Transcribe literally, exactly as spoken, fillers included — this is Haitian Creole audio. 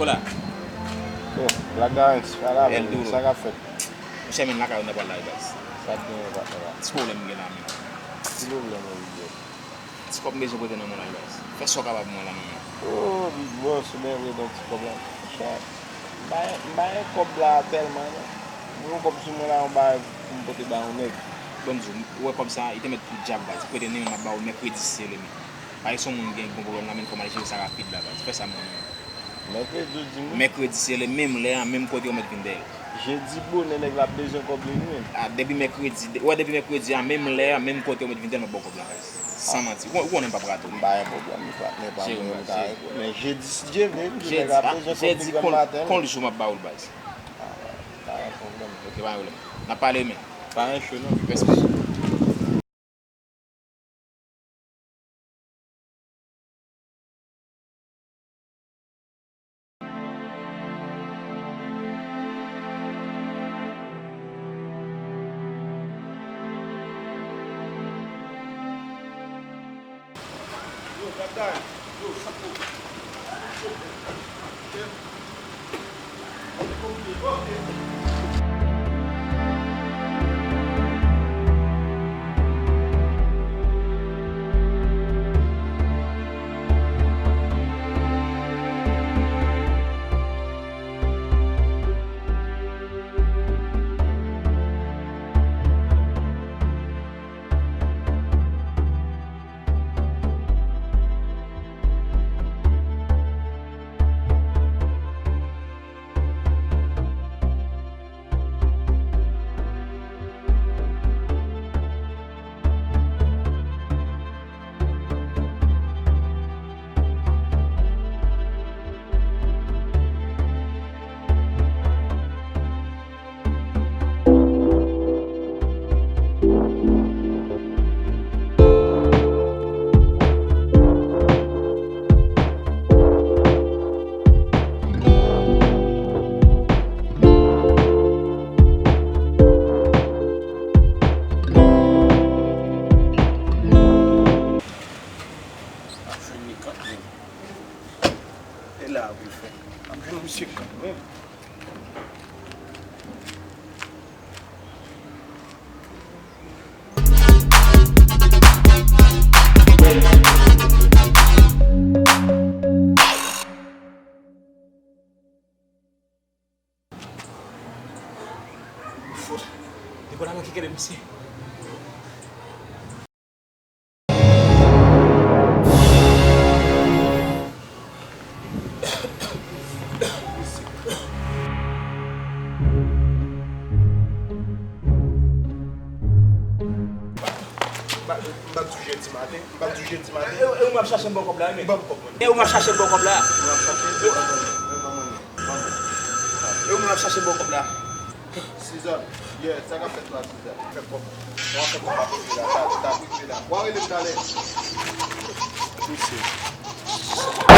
Hola. Oh, la guys, ala El men, Duro. Sa k ap fèt? Monchè, men lakay ou n ap pral la wi baz. Sa k genyen, patnè la? Ti pwoblèm m gen la men. Ki pwoblèm ou gen? Ti kòb m bezwen pote nan men w la wi baz. Fè sa w kapab pou mwen la manman. Oh, Big Boss, ou byen vre donk ti kòb la. Monchè, m pa gen, m pa gen kòb la tèlman non. M gen yon kòb sou mwen la, yon bagay pou m pote ba yon nèg. Ban m di w, ou wè kòb sa, li te mèt pou dyab baz. Prete nan men m, m ap ba ou l mèkredi si se le men. Parèt se yon moun gen bon pwoblèm la, men fò m al jere sa rapid la baz. Fè sa manman. Mèkredi ou di m wi. Mèkredi se le menm lè a, menm kote ou mèt vin dèyè l. Jedi bonè nèg la ap bezwen kòb li wi menm. A, depi mèkredi, de- wè depi mèkredi a, menm lè a, menm kote ou mèt vin dèyè l, m ap ba w kòb la baz. San manti. Ou, ou konnen m p ap rate w. M pa gen pwoblèm, patnè pa mwen, m ka reponn. Men jedi si Dye vle, m di nèg la ap bezwen kòb li grann maten. Jedi, jedi, kon, kon l jou m ap ba w l baz. A, pa gen pwoblèm. Ok, pa gen pwoblèm. N ap pale men. Pa gen cho non. Respè. Ap jwenn li kanmenm. E la pou l fè. Ap jwenn misye kanmenm. Fout. Depi la mwen ki kenbe misye. M pa, m pa di w jedi maten, m pa di w jedi maten. E, e, e ou m ap chache m ba w kòb la, wi, men. Ban m kòb mwen. E ou m ap chache m ba w kòb la. M ap chache, ban mwen, ban mwen, ban mwen. E ou m ap chache m ba w kòb la. Sizòn. Yeah, sa k ap fèt la, Sizòn? Fè kòb. W a fè kòb ap rive la, ta, ta rive la. W a rele m talè. Mesye.